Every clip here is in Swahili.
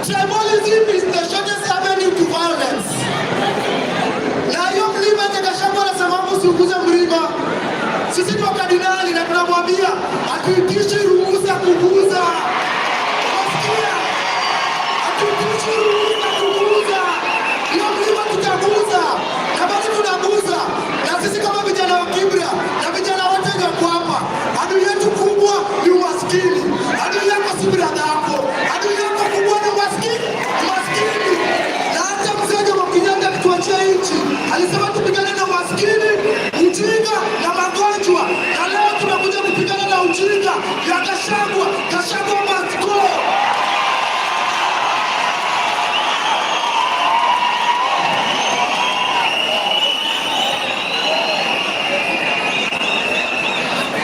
Tribalism is the shortest avenue to violence. Na hiyo mlima yenye Gachagua anasema usiuguze mlima. Sisi ni wakardinali na tunamwambia hatuitishi ruhusa kuguza. Unasikia? Hatuitishi ruhusa kuguza. Hiyo mlima tutaguza. Na bado tunaguza. Na sisi kama vijana wa Kibra na vijana wote wako hapa, adui yetu kubwa ni umaskini. Adui yako si brother yako. Adui yako kubwa ni umaskini. Umaskini. Na hata mzee Jomo Kenyatta akituachia nchi alisema tupigane na umaskini, ujinga na magonjwa, na leo tumekuja kupigana na ujinga ya Gachagua. Gachagua must go.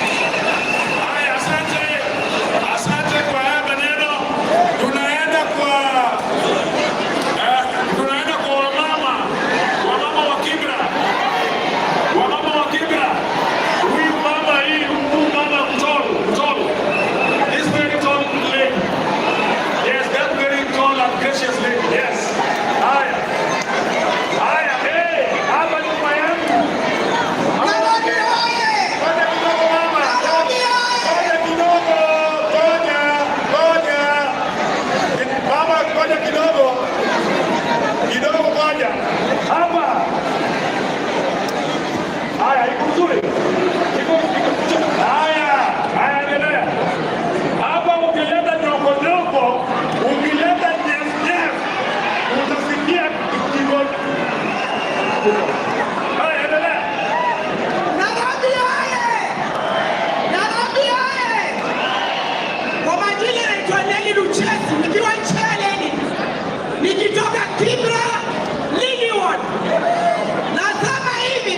Haya, asante, asante kwa haya maneno. Tunaenda kwa wamama, wamama wa Kibra, wamama wa Kibra. Huyu mama hii, huyu mama mtall, mtall. This very tall lady. Yes, that very tall and gracious lady. Yes. Haya. Haya, hey, hapa nyuma yangu. Nairobi oye! Ngoja kidogo mama. Nairobi oye! Ngoja kidogo, ngoja, ngoja. Mama, ngoja kidogo. Kidogo ngoja. Hapa. Haya, iko mzuri. Iko. Haya, haya endelea. Hapa ukileta nyoko nyoko, ukileta nyef nyef, utasikia kigogo. Haya, endelea. Nairobi oye! Nairobi oye! Kwa majina naitwa Nelly Luchesi, nikiwa Cheleni, nikitoka Kibra Lily Ward. Nasema hivi,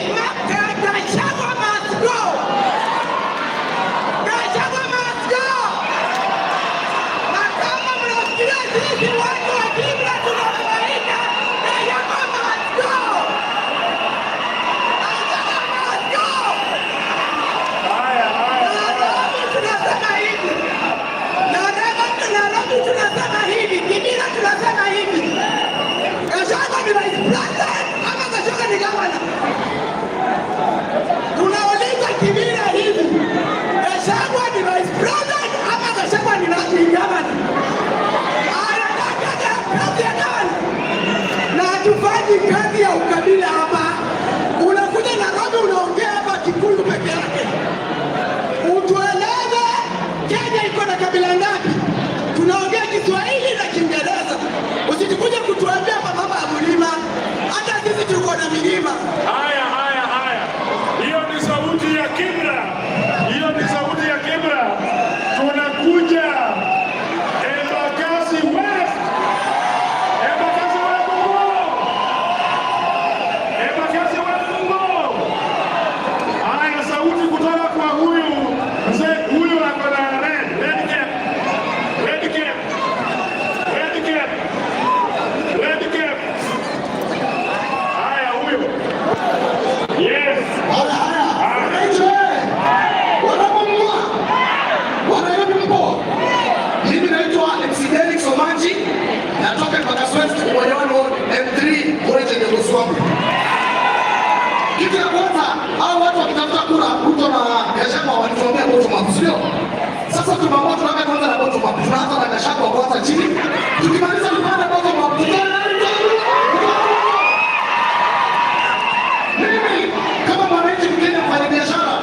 Gachagua must go. Gachagua must go. Na kama mnafikiria sisi watu wa Kibra tunafaida, Gachagua must go. Gachagua must go. Haya, haya. Nairobi tunasema hivi, Nairobi, Nairobi tunasema hivi, Kibra tunasema hivi. Gachagua ni vice president ama Gachagua ni governor? Tunauliza Kibra hivi, Gachagua ni vice president ama Gachagua ni governor? Anataka kazi ya governor na hatufanyi kazi ya ukabila hapa. Unakuja Nairobi unaongea hapa Kikuyu peke yake. Utueleze Kenya iko na kabila ngapi? Tunaongea Kiswahili na Kiingereza. Usitukuja kutuambia hapa mambo ya mlima, hata sisi tuko na milima. Haya, haya, haya. Hiyo ni sauti ya Kibra. Hiyo ni sauti ya Kibra. Tunakuja Embakasi West. Embakasi West go! Embakasi West go! Haya, sauti kutoka kwa huyu mzee huyu ako na red, red cap. Red cap. Red cap. Red cap. Haya, huyo. Yes. Haya, haya. Wananchi wewe. Wanapomwa. Wanairobi mpo. Mimi naitwa MC Derrick Omanji. Natoka Embakasi West, Umoja One Ward, M3 kule kiongozi wangu. Kitu ya kwanza, hao watu wakitafuta kura, Ruto na Gachagua walituambia bottom up, sio? Sasa tumeamua tunataka kwanza na bottom up. Tunaanza na Gachagua kwanza chini. Tukimaliza tupande bottom up. Tutaenda Mimi kama mwananchi Mkenya, mfanya biashara,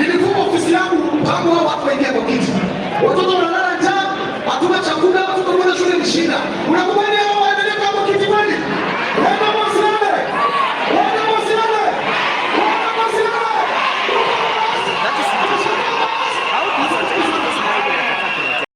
nilifunga ofisi yangu tangu hao watu waingia kwa kiti. Watoto wanalala njaa, hatuna chakula, watoto kwenda shule ni shida. Unakubali